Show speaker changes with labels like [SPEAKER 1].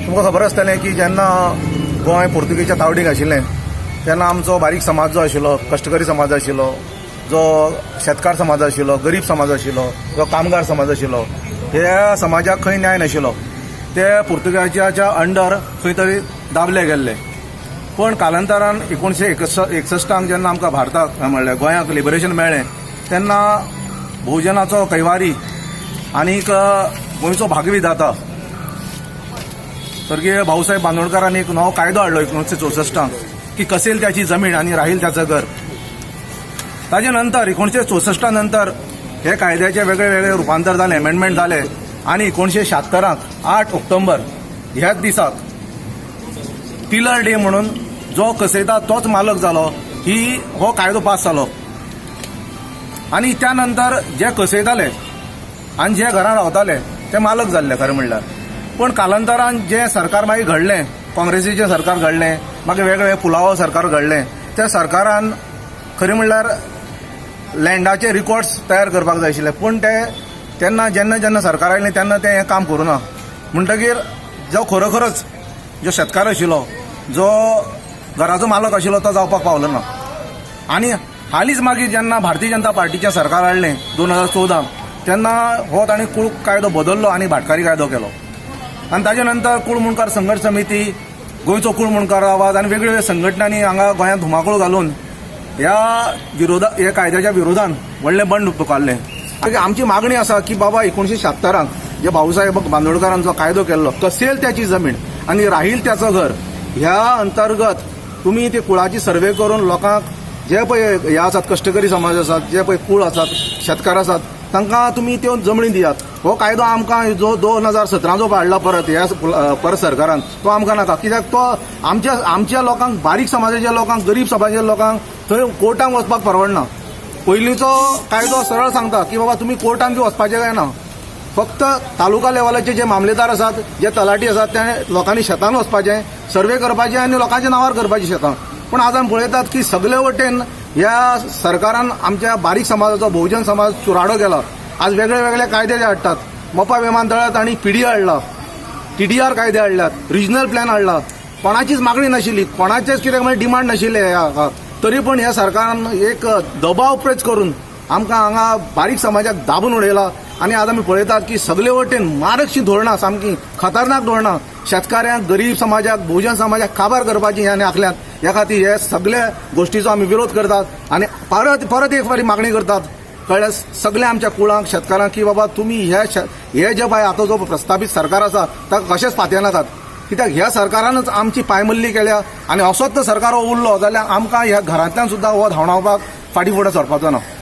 [SPEAKER 1] तुमकां खबर आसतलें की जेन्ना गोंय पुर्तुगेच्या तावडीक आशिल्लें तेन्ना आमचो बारीक समाज जो आशिल्लो, कश्टकरी समाज आशिल्लो, जो शेतकार समाज आशिल्लो, गरीब समाज आशिल्लो, जो कामगार समाज आशिल्लो, ह्या समाजाक खंय न्याय नाशिल्लो. ते पुर्तुगेजाच्या अंडर खंय तरी दाबले गेल्ले. पण कालांतरान 1961 जेन्ना आमकां भारताक, म्हणल्यार गोंयाक लिबरेशन मेळ्ळें, तेन्ना बहुजनाचो कैवारी आनीक गोंयचो भागविधाता स्वर्गीय भाऊसाहेब बांदोडकारांनी एक नवो कायदो हाडलो 1964 की कसेल त्याची जमीन आणि राहील त्याचं घर. ताजे नंतर 1964 नंतर हे कायद्याचे वेगळे वेगळे रुपांतर जालें, अमेंडमेंट जाले आनी 1976 8 ऑक्टोबर ह्याच दिसाक टिलर डे म्हणून जो कसयता तोच मालक जालो ही हो कायदो पास जालो. आनी त्या नंतर जे कसयताले आनी जे घरान रावताले ते मालक जाल्ले खरें म्हणल्यार. पूण कालांतरान जें सरकार मागीर घडलें, काँग्रेसीचें सरकार घडलें, मागीर वेगळे पुलावो सरकार घडलें, त्या सरकारान खरें म्हणल्यार लँडाचे रिकॉर्ड्स तयार करपाक जाय आशिल्ले. पूण ते तेन्ना जेन्ना जेन्ना सरकार आयलें तेन्ना तें हें काम करूं ना. म्हणटगीर जो खरोखरच जो शेतकार आशिल्लो, जो घराचो मालक आशिल्लो, तो जावपाक पावलो ना. आनी हालींच मागीर जेन्ना भारतीय जनता पार्टीचें सरकार हाडलें 2014, तेन्ना हो तांणी कूळ कायदो बदललो आनी भाटकारी कायदो केलो. आनी ताजे नंतर कूळ मुंडकार संघर्श समिती, गोंयचो कूळ मुंडकार आवाज आनी वेगवेगळ्या संघटनांनी हांगा गोंयांत धुमाकूळ घालून ह्या विरोधा ह्या कायद्याच्या विरोधान व्हडलें बंड पुकारलें. मागीर आमची मागणी आसा की बाबा, 1976 जे भाऊसाहेब बांदोडकारांचो कायदो केल्लो, कसेल त्याची जमीन आनी राहील त्याचं घर, ह्या अंतर्गत तुमी ते कुळाची सर्वे करून लोकांक जे पळय हे आसात, कश्टकरी समाज आसात, जे पळय कूळ आसात, शेतकार आसात, तांकां तुमी त्यो जमणी दियात. हो कायदो आमकां जो 2017 जो हाडला परत ह्या परत सरकारान, तो आमकां नाका. कित्याक तो आमच्या आमच्या लोकांक, बारीक समाजाच्या लोकांक, गरीब समाजाच्या लोकांक थंय कोर्टाक वचपाक परवडना. पयलींचो कायदो सरळ सांगता की बाबा, तुमी कोर्टान बी वचपाचें काय ना, फक्त तालुका लेवलाचे जे मामलेदार आसात, जे तलाठी आसात, ते लोकांनी शेतान वचपाचें, सर्वे करपाचें आनी लोकांच्या नांवार करपाचीं शेतां. पूण आज आमी पळयतात की सगळे वटेन ह्या सरकारान आमच्या बारीक समाजाचो, बहुजन समाज चुराडो केला. आज वेगळे वेगळे कायदे जे हाडटात, मोपा विमानतळात आनी पीडीए हाडला, टीडीआर कायदे हाडल्यात, रिजनल प्लॅन हाडला. कोणाचीच मागणी नाशिल्ली, कोणाचेच कितें म्हणजे डिमांड नाशिल्ले ह्या, तरी पण ह्या सरकारान एक दबाव प्रेस करून आमकां हांगा बारीक समाजाक दाबून उडयला. आनी आज आमी पळयतात की सगळे वटेन मारकशी धोरणां, सामकी खतरनाक धोरणां शेतकाऱ्यांक, गरीब समाजाक, बहुजन समाजाक काबार करपाची ह्याने आखल्यात. ह्या खातीर हे सगळे गोश्टीचो आमी विरोध करतात आनी परत परत एक फावटी मागणी करतात, कळ्ळें, सगळ्या आमच्या कुळांक, शेतकारांक की बाबा, तुमी हे जे पळय आतां जो प्रस्तावीत सरकार आसा ताका कशेंच पातयेनाकात. कित्याक ह्या सरकारानच आमची पायमल्ली केल्या आनी असोच तर सरकार उरलो जाल्यार आमकां ह्या घरांतल्यान सुद्दां हो धांवडावपाक फाटीं फुडें सरपाचो ना.